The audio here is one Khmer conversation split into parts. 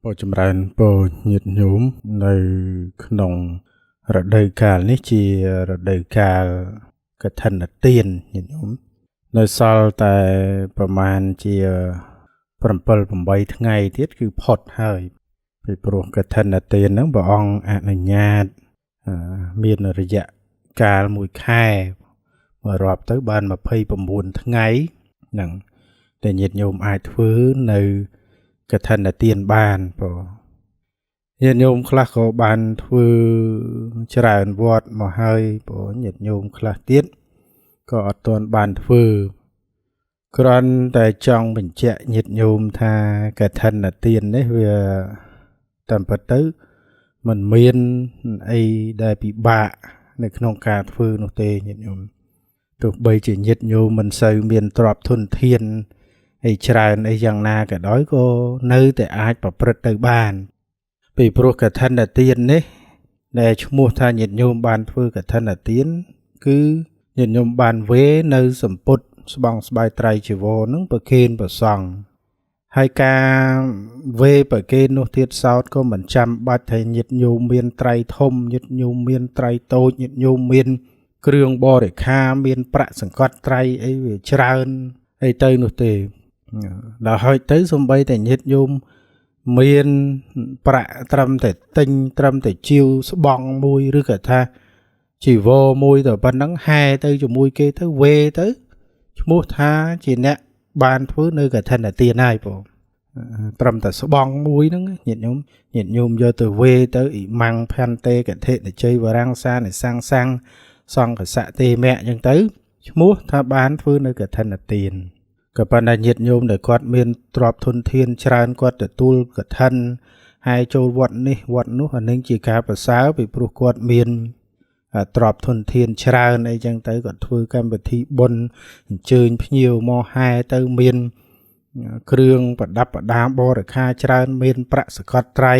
ពរចម្រើនពរញាតិញោមនៅក្នុងរដូវកាលនេះជារដូវកាលកឋិនទានញាតិញោមនៅសល់តែប្រមាណជា7 8ថ្ងៃទៀតគឺផុតហើយពីព្រោះកឋិនទានហ្នឹងព្រះអង្គអនុញ្ញាតមានរយៈកាល1ខែមករាប់ទៅបាន29ថ្ងៃហ្នឹងតែញាតិញោមអាចធ្វើនៅកឋិនទានបានព្រោះញាតិញោមខ្លះក៏បានធ្វើច្រើនវត្តមកហើយព្រោះញាតិញោមខ្លះទៀតក៏អត់ទាន់បានធ្វើគ្រាន់តែចង់បញ្ជាក់ញាតិញោមថាកឋិនទាននេះវាតាមពិតទៅมันមានអីដែលពិបាកនៅក្នុងការធ្វើនោះទេញាតិញោមទោះបីជាញាតិញោមមិនសូវមានទ្រព្យធនធានអីច្រើនអីយ៉ាងណាក៏ដោយក៏នៅតែអាចប្រព្រឹត្តទៅបានពីព្រោះកឋិនទាននេះដែលឈ្មោះថាញាតិញោមបានធ្វើកឋិនទានគឺញាតិញោមបានវេនៅសម្ពុតស្បង់ស្បាយត្រៃជីវរនឹងប្រគេនព្រះសង្ឃហើយការវេប្រគេននោះទៀតសោតក៏មិនចាំបាច់ថាញាតិញោមមានត្រៃធំញាតិញោមមានត្រៃតូចញាតិញោមមានគ្រឿងបរិខាមានប្រាក់សង្កត់ត្រៃអីវាច្រើនអីទៅនោះទេដល់ហើយទៅសំបីតែញាតិញោមមានប្រាក់ត្រឹមតែទិញត្រឹមតែជាវស្បង់មួយឬក៏ថាជីវរមួយទៅប៉ុណ្ណឹងហែទៅជាមួយគេទៅវេទៅឈ្មោះថាជាអ្នកបានធ្វើនៅកឋិនទានហើយបងត្រឹមតែស្បង់មួយហ្នឹងញាតិញោមញាតិញោមយកទៅវេទៅអ៊ីម៉ាំងផាន់តេកថិនជ័យវរាំងសានិសង្សង្សង្ឃសៈទេមៈអញ្ចឹងទៅឈ្មោះថាបានធ្វើនៅកឋិនទានក៏ប៉ុន្តែញាតិញោមដែលគាត់មានទ្រព្យធនធានច្រើនគាត់ទទួលកឋិនហើយចូលវត្តនេះវត្តនោះអានឹងជាការប្រសើរពីព្រោះគាត់មានទ្រព្យធនធានច្រើនអីចឹងទៅគាត់ធ្វើកម្មវិធីបុណ្យអញ្ជើញភ្ញៀវមកហែទៅមានគ្រឿងប្រដាប់ប្រដាបរិខាច្រើនមានប្រាក់សកត់ត្រៃ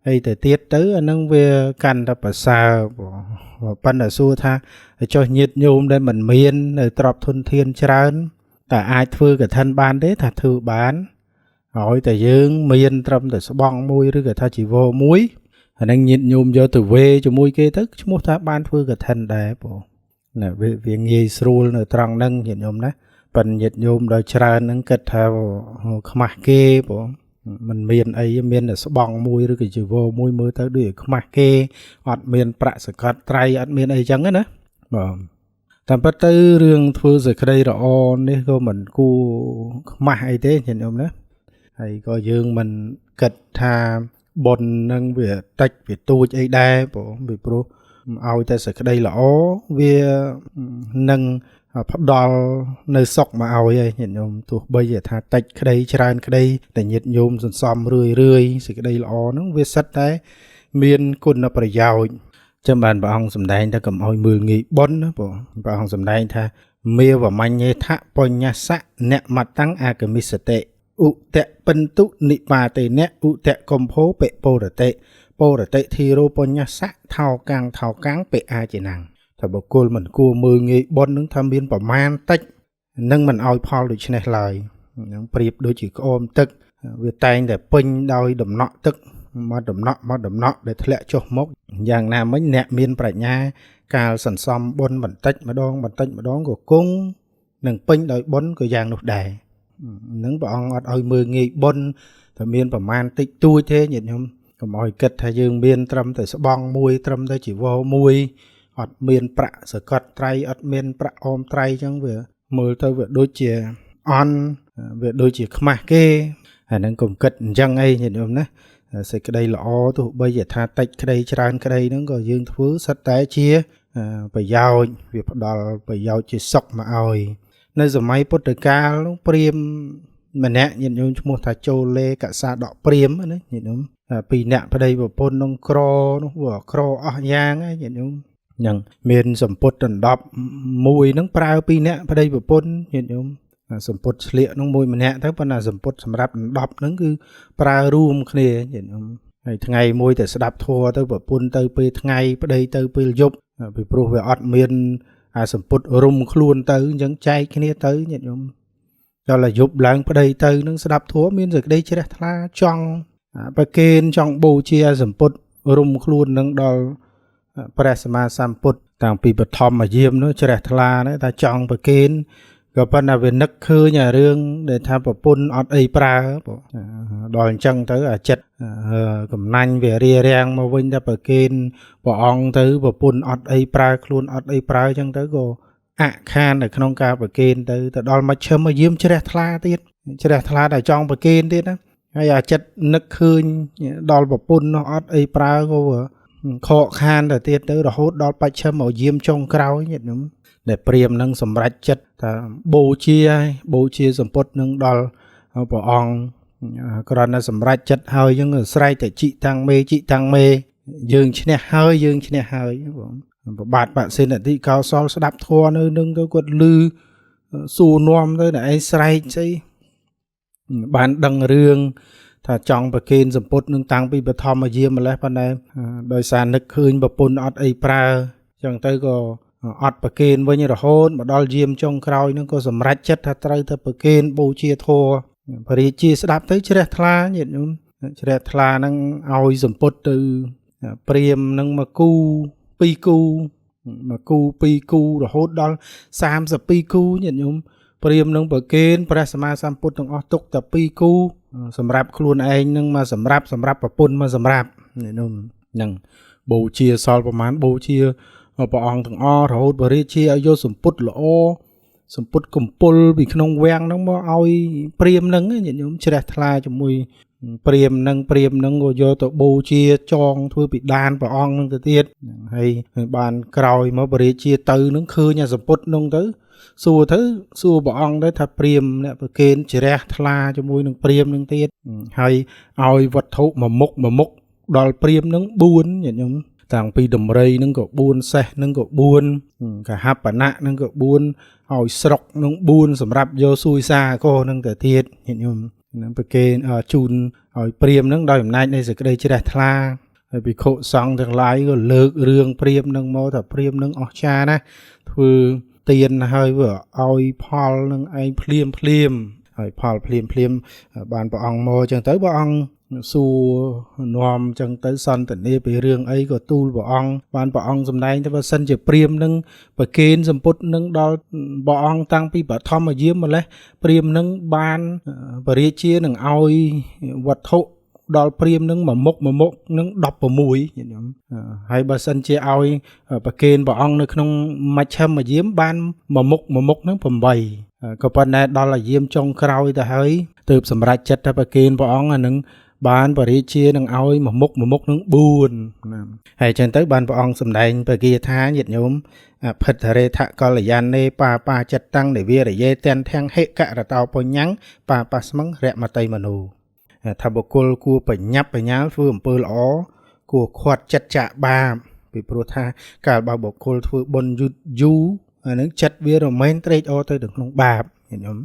អីទៅទៀតទៅអានឹងវាកាន់តែប្រសើរប៉ុន្តែសួរថាចុះញាតិញោមដែលមិនមាននៅទ្រព្យធនធានច្រើនតែអាចធ្វើកឋិនបានទេថាធ្វើបានហើយតែយើងមានត្រឹមតែស្បង់មួយឬក៏ថាជីវរមួយអានឹងញាតិញោមយកទៅវេជាមួយគេទៅឈ្មោះថាបានធ្វើកឋិនដែរបងណាវាងាយស្រួលនៅត្រង់ហ្នឹងញាតិញោមណាប៉ុន្តែញាតិញោមដល់ច្រើនហ្នឹងគិតថាខ្មាស់គេបងมันមានអីមានតែស្បង់មួយឬក៏ជីវរមួយមើលទៅដូចខ្មាស់គេអត់មានប្រាក់សកត់ត្រៃអត់មានអីចឹងណាបងតាមពិតទៅរឿងធ្វើសេចក្តីល្អនេះក៏មិនគួរខ្មាស់អីទេញាតិញោមណាហើយក៏យើងមិនគិតថាបុណ្យនឹងវាតិចវាទូចអីដែរបងពីព្រោះឲ្យតែសេចក្តីល្អវានឹងផ្ដល់នៅសុខមកឲ្យហើយញាតិញោមទោះបីជាថាតិចក្តីច្រើនក្តីតែញាតិញោមសន្សំរឿយរឿយសេចក្តីល្អហ្នឹងវាសិតតែមានគុណប្រយោជន៍ចឹងបានព្រះអង្គសម្ដែងថាកុំឲ្យមើលងាយបុណ្យណាបងព្រះអង្គសម្ដែងថាមេវមញ្ញេថបញ្ញសៈអ្នកមតੰអាគមិសតិឧតពិន្ទុនិបាតេនៈឧតកំភោបិពោរតិពោរតិធីរោបញ្ញសៈថោកាំងថោកាំងបិអាចណាំងថាបុគ្គលមិនគួរមើលងាយបុណ្យនឹងថាមានប្រមាណតិចនឹងមិនឲ្យផលដូច្នេះឡើយនឹងប្រៀបដូចជាក្អមទឹកវាតែងតែពេញដោយដំណក់ទឹកមកដំណក់មកដំណក់ដែលធ្លាក់ចុះមកយ៉ាងណាមិញអ្នកមានប្រាជ្ញាកាលសន្សំបុណ្យបន្តិចម្ដងបន្តិចម្ដងក៏គង់នឹងពេញដោយបុណ្យក៏យ៉ាងនោះដែរនឹងព្រះអង្គអត់ឲ្យមើលងាយបុណ្យតែមានប្រមាណតិចតួចទេញាតិញោមកុំឲ្យគិតថាយើងមានត្រឹមតែស្បង់មួយត្រឹមតែជីវរមួយអត់មានប្រាក់សកត់ត្រៃអត់មានប្រាក់អមត្រៃចឹងវាមើលទៅវាដូចជាអន់វាដូចជាខ្មាស់គេអាហ្នឹងកុំគិតអញ្ចឹងអីញាតិញោមណាសេចក្តីល្អទោះបីជាថាតិចក្តីច្រើនក្តីហ្នឹងក៏យើងធ្វើសិតតែជាប្រយោជន៍វាផ្ដល់ប្រយោជន៍ជាសុខមកឲ្យនៅសម័យពុទ្ធកាលនោះព្រាហ្មណ៍ម្នាក់ញាតិញោមឈ្មោះថាចូលលេកសាដកព្រាហ្មណ៍ណាញាតិញោមពីរអ្នកប្តីប្រពន្ធនឹងក្រនោះវាក្រអស់យ៉ាងហើយញាតិញោមហ្នឹងមានសម្ពុតដណ្ដប់មួយហ្នឹងប្រើពីរអ្នកប្តីប្រពន្ធញាតិញោមសម្ពុតស្លៀកហ្នឹងមួយម្នាក់ទៅប៉ុន្តែសម្ពុតសម្រាប់ដណ្ដប់ហ្នឹងគឺប្រើរួមគ្នាញាតិញោមហើយថ្ងៃមួយតែស្ដាប់ធម៌ទៅប្រពន្ធទៅពេលថ្ងៃប្តីទៅពេលយប់ពីព្រោះវាអត់មានអាសម្ពុតរុំខ្លួនទៅអញ្ចឹងចែកគ្នាទៅញាតិញោមដល់តែយប់ឡើងប្តីទៅនឹងស្ដាប់ធម៌មានសេចក្តីជ្រះថ្លាចង់ ប្រគេនចង់បូជាសម្ពុតរុំខ្លួននឹងដល់ព្រះសម្មាសម្ពុទ្ធតាំងពីបឋមយាមនោះជ្រះថ្លាណាថាចង់ប្រគេនក៏ប៉ុន្តែវានឹកឃើញអារឿងដែលថាប្រពន្ធអត់អីប្រើដល់អញ្ចឹងទៅអាចិត្តកំណាញ់វារារាំងមកវិញថាប្រគេនព្រះអង្គទៅប្រពន្ធអត់អីប្រើខ្លួនអត់អីប្រើអញ្ចឹងទៅក៏អខាននៅក្នុងការប្រគេនទៅទៅដល់មជ្ឈិមយាមជ្រះថ្លាទៀតជ្រះថ្លាតែចង់ប្រគេនទៀតណាហើយអាចិត្តនឹកឃើញដល់ប្រពន្ធនោះអត់អីប្រើក៏ខកខានទៅទៀតទៅរហូតដល់បច្ឆិមយាមចុងក្រោយញាតិញោមដែលព្រាមនឹងសម្រេចចិត្តថាបូជាហើយបូជាសម្ពុតនឹងដល់ព្រះអង្គគ្រាន់តែសម្រេចចិត្តហើយយើងស្រែកតែជីតាំងមេជីតាំងមេយើងឈ្នះហើយយើងឈ្នះហើយបងប្របាទបសិនតិកោសលស្ដាប់ធម៌នៅនឹងទៅគាត់លឺសួរនាំទៅតែឯងស្រែកស្អីបានដឹងរឿងថាចង់ប្រគេនសម្ពុតនឹងតាំងពីបឋមយាមម្លេះប៉ុន្តែដោយសារនឹកឃើញប្រពន្ធអត់អីប្រើចឹងទៅក៏អត់ប្រគេនវិញរហូតមកដល់យាមចុងក្រោយនឹងក៏សម្រេចចិត្តថាត្រូវទៅប្រគេនបូជាធម៌ព្រះរាជាស្ដាប់ទៅជ្រះថ្លាញាតិញោមជ្រះថ្លានឹងឲ្យសម្ពុតទៅព្រាមនឹងមកគូពីរគូមកគូពីរគូរហូតដល់32គូញាតិញោមព្រាមនឹងប្រគេនព្រះសម្មាសម្ពុទ្ធទាំងអស់ទុកតែ2គូសម្រាប់ខ្លួនឯងនឹងមកសម្រាប់ប្រពន្ធមកសម្រាប់ញាតិញោមនឹងបូជាសល់ប្រមាណបូជាព្រះអង្គទាំងអស់រហូតព្រះរាជាឲ្យយកសម្ពុតល្អសម្ពុតកំពុលពីក្នុងវាំងហ្នឹងមកឲ្យព្រាមហ្នឹងញាតិញោមជ្រះថ្លាជាមួយព្រាមហ្នឹងក៏យកទៅបូជាចងធ្វើពិដានព្រះអង្គហ្នឹងទៅទៀតហើយបានក្រោយមកព្រះរាជាទៅហ្នឹងឃើញអាសម្ពុតហ្នឹងទៅសួរទៅសួរព្រះអង្គទៅថាព្រាមអ្នកប្រគេនជ្រះថ្លាជាមួយនឹងព្រាមហ្នឹងទៀតហើយឲ្យវត្ថុមួយមុខមួយមុខដល់ព្រាមហ្នឹង4ញាតិញោមតាំងពីដំរីហ្នឹងក៏4សេះហ្នឹងក៏4កហបណៈហ្នឹងក៏4ឲ្យស្រុកហ្នឹង4សម្រាប់យកសួយសាកោហ្នឹងទៅទៀតញាតិញោមនឹងប្រគេនជូនឲ្យព្រាមហ្នឹងដោយអំណាចនៃសេចក្តីជ្រះថ្លាហើយភិក្ខុសង្ឃទាំងឡាយក៏លើករឿងព្រាមហ្នឹងមកថាព្រាមហ្នឹងអស្ចារ្យណាស់ធ្វើទានហើយវាឲ្យផលនឹងឯងភ្លាមភ្លាមហើយផលភ្លាមភ្លាមបានព្រះអង្គមកអញ្ចឹងទៅព្រះអង្គសួរនាំអញ្ចឹងទៅសន្ទនាពីរឿងអីក៏ទូលព្រះអង្គបានព្រះអង្គសម្ដែងថាបើសិនជាព្រាមនឹងប្រគេនសម្ពុតនឹងដល់ព្រះអង្គតាំងពីបឋមយាមម្លេះព្រាមនឹងបានព្រះរាជានឹងឲ្យវត្ថុដល់ព្រាមនឹងមួយមុខមួយមុខនឹង16ញាតិញោមហើយបើសិនជាឲ្យប្រគេនព្រះអង្គនៅក្នុងមជ្ឈិមយាមបានមួយមុខមួយមុខនឹង8ក៏ប៉ុន្តែដល់យាមចុងក្រោយទៅហើយទើបសម្រេចចិត្តថាប្រគេនព្រះអង្គអានឹងបានព្រះរាជានឹងឲ្យមួយមុខមួយមុខនឹង4ណាហើយចឹងទៅបានព្រះអង្គសម្ដែងព្រះគាថាញាតិញោមអភិទ្ធរេថកល្យានេបាបាចិត្តតាំងនិវារយេទាំងធាំងហិករតោបញ្ញੰបាបាស្មឹងរមតីមនុថាបុគ្គលគួរបញ្ញាប់បញ្ញាលធ្វើអំពើល្អគួរខាត់ចិត្តចាក់បាបពីព្រោះថាកាលបើបុគ្គលធ្វើបុណ្យយូរយូរអានឹងចិត្តវារមែងត្រេកអរទៅក្នុងបាបញាតិញោម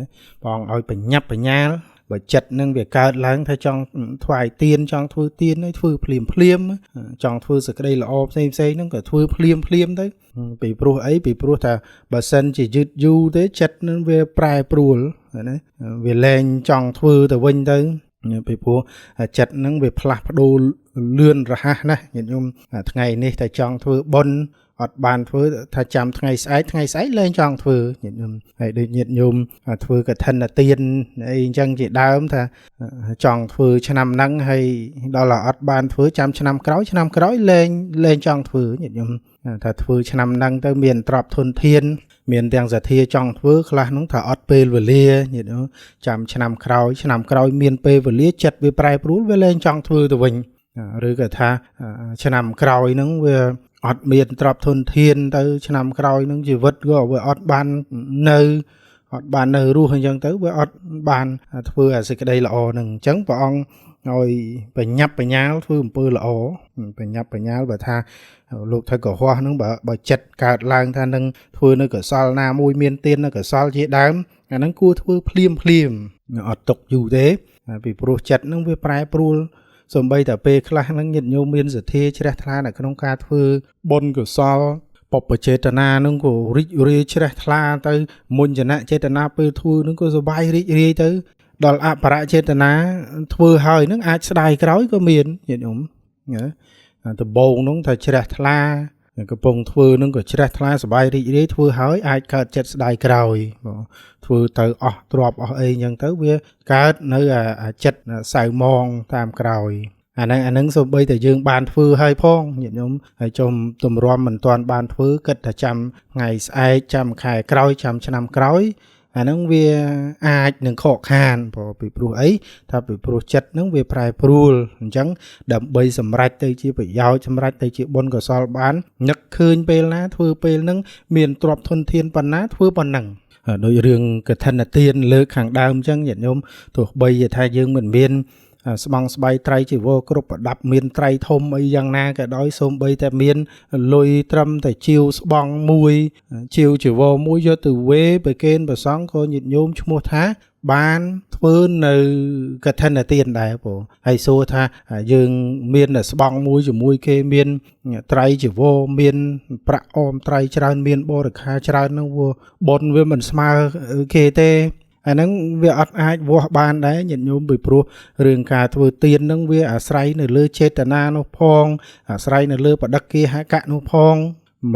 ណាព្រះអង្គឲ្យបញ្ញាប់បញ្ញាលបើចិត្តនឹងវាកើតឡើងថាចង់ថ្វាយទានចង់ធ្វើទានហើយធ្វើភ្លាមភ្លាមចង់ធ្វើសេចក្តីល្អផ្សេងផ្សេងហ្នឹងក៏ធ្វើភ្លាមភ្លាមទៅពីព្រោះអីពីព្រោះថាបើសិនជាយឺតយូរទេចិត្តនឹងវាប្រែប្រួលណាវាលែងចង់ធ្វើទៅវិញទៅពីព្រោះចិត្តនឹងវាផ្លាស់ប្ដូរលឿនរហ័សណាស់ញាតិញោមថ្ងៃនេះតែចង់ធ្វើបុណ្យអត់បានធ្វើថាចាំថ្ងៃស្អែកថ្ងៃស្អែកលែងចង់ធ្វើញាតិញោមហើយដូចញាតិញោមធ្វើកឋិនទានអីអញ្ចឹងជាដើមថាចង់ធ្វើឆ្នាំហ្នឹងហើយដល់អត់បានធ្វើចាំឆ្នាំក្រោយឆ្នាំក្រោយលែងចង់ធ្វើញាតិញោមថាធ្វើឆ្នាំហ្នឹងទៅមានទ្រព្យធនធានមានទាំងសទ្ធាចង់ធ្វើខ្លះហ្នឹងថាអត់ពេលវេលាញាតិញោមចាំឆ្នាំក្រោយឆ្នាំក្រោយមានពេលវេលាចិត្តវាប្រែប្រួលវាលែងចង់ធ្វើទៅវិញឬក៏ថាឆ្នាំក្រោយហ្នឹងវាអត់មានទ្រព្យធនធានទៅឆ្នាំក្រោយនឹងជីវិតក៏វាអត់បាននៅអត់បាននៅរស់អញ្ចឹងទៅវាអត់បានធ្វើអាសេចក្តីល្អនឹងអញ្ចឹងព្រះអង្គឲ្យបញ្ញាប់បញ្ញាលធ្វើអំពើល្អបញ្ញាប់បញ្ញាលបើថាលោកថៅកុហកហ្នឹងបើចិត្តកើតឡើងថានឹងធ្វើនៅកុសលណាមួយមានទាននៅកុសលជាដើមអាហ្នឹងគួរធ្វើភ្លាមភ្លាមអត់ទុកយូរទេពីព្រោះចិត្តហ្នឹងវាប្រែប្រួលសំបីតែពេលខ្លះហ្នឹងញាតិញោមមានសទ្ធាជ្រះថ្លានៅក្នុងការធ្វើបុណ្យកុសលបព្វចេតនាហ្នឹងក៏រីករាយជ្រះថ្លាទៅមុញ្ចនៈចេតនាពេលធ្វើហ្នឹងក៏សប្បាយរីករាយទៅ ដល់អបរចេតនាធ្វើហើយនឹងអាចស្ដាយក្រោយក៏មានញាតិញោមណាដំបូងនោះថាជ្រះថ្លាកំពុងធ្វើនឹងក៏ជ្រះថ្លាសប្បាយរីករាយធ្វើហើយអាចកើតចិត្តស្ដាយក្រោយបងធ្វើទៅអស់ទ្រព្យអស់អីអញ្ចឹងទៅវាកើតនៅអាចិត្តសៅមងតាមក្រោយអាហ្នឹងសូម្បីតែយើងបានធ្វើហើយផងញាតិញោមហើយចុំទម្រាំមិនទាន់បានធ្វើគិតថាចាំថ្ងៃស្អែកចាំខែក្រោយចាំឆ្នាំក្រោយអាហ្នឹងវាអាចនឹងខកខានព្រោះពីព្រោះអីថាពីព្រោះចិត្តហ្នឹងវាប្រែប្រួលអញ្ចឹងដើម្បីសម្រេចទៅជាប្រយោជន៍សម្រេចទៅជាបុណ្យកុសលបាននឹកឃើញពេលណាធ្វើពេលហ្នឹងមានទ្រព្យធនធានប៉ុណ្ណាធ្វើប៉ុណ្ណឹងដោយរឿងកឋិនទានលើកខាងដើមអញ្ចឹងញាតិញោមទោះបីថាយើងមិនមានស្បង់ស្បៃត្រៃជីវរគ្រប់ប្រដាប់មានត្រៃធំអីយ៉ាងណាក៏ដោយសូម្បីតែមានលុយត្រឹមតែជាវស្បង់មួយជាវជីវរមួយយកទៅវេប្រគេនព្រះសង្ឃក៏ញាតិញោមឈ្មោះថាបានធ្វើនៅកឋិនទានដែរព្រោះហើយសួរថាយើងមានស្បង់មួយជាមួយគេមានត្រៃជីវរមានប្រាក់អមត្រៃច្រើនមានបរិខាច្រើនហ្នឹងវាបុណ្យវាមិនស្មើគេទេអាហ្នឹងវាអត់អាចវាស់បានដែរញាតិញោមពីព្រោះរឿងការធ្វើទានហ្នឹងវាអាស្រ័យនៅលើចេតនានោះផងអាស្រ័យនៅលើបដិគាហកៈនោះផង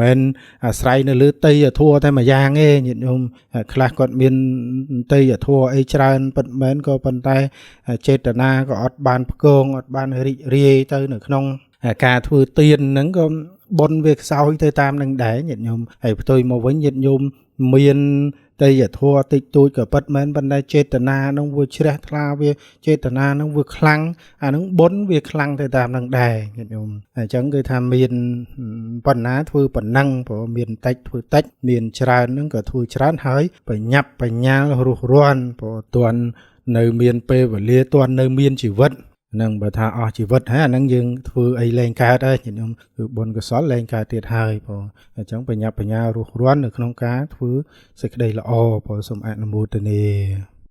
មិនអាស្រ័យនៅលើតេយ្យធម៌តែមួយយ៉ាងទេញាតិញោមខ្លះគាត់មានតេយ្យធម៌អីច្រើនពិតមែនក៏ប៉ុន្តែចេតនាក៏អត់បានផ្គងអត់បានរីករាយទៅនៅក្នុងការធ្វើទានហ្នឹងក៏បុណ្យវាខ្សោយទៅតាមនឹងដែរញាតិញោមហើយផ្ទុយមកវិញញាតិញោមមានតេយ្យធម៌តិចតួចក៏ពិតមែនប៉ុន្តែចេតនានឹងវាជ្រះថ្លាវាចេតនានឹងវាខ្លាំងអានឹងបុណ្យវាខ្លាំងទៅតាមនឹងដែរញាតិញោមអញ្ចឹងគឺថាមានប៉ុណ្ណាធ្វើប៉ុណ្ណឹងព្រោះមានតិចធ្វើតិចមានច្រើននឹងក៏ធ្វើច្រើនហើយបញ្ញាប់បញ្ញាលរស់រាន់ព្រោះទាន់នៅមានពេលវេលាទាន់នៅមានជីវិតនឹងបើថាអស់ជីវិតហើយអានឹងយើងធ្វើអីលែងកើតហើយញាតិញោមគឺបុណ្យកុសលលែងកើតទៀតហើយព្រោះអញ្ចឹងបញ្ញាបញ្ញារស់រាន់នៅក្នុងការធ្វើសេចក្តីល្អព្រោះសូមអនុមោទនា។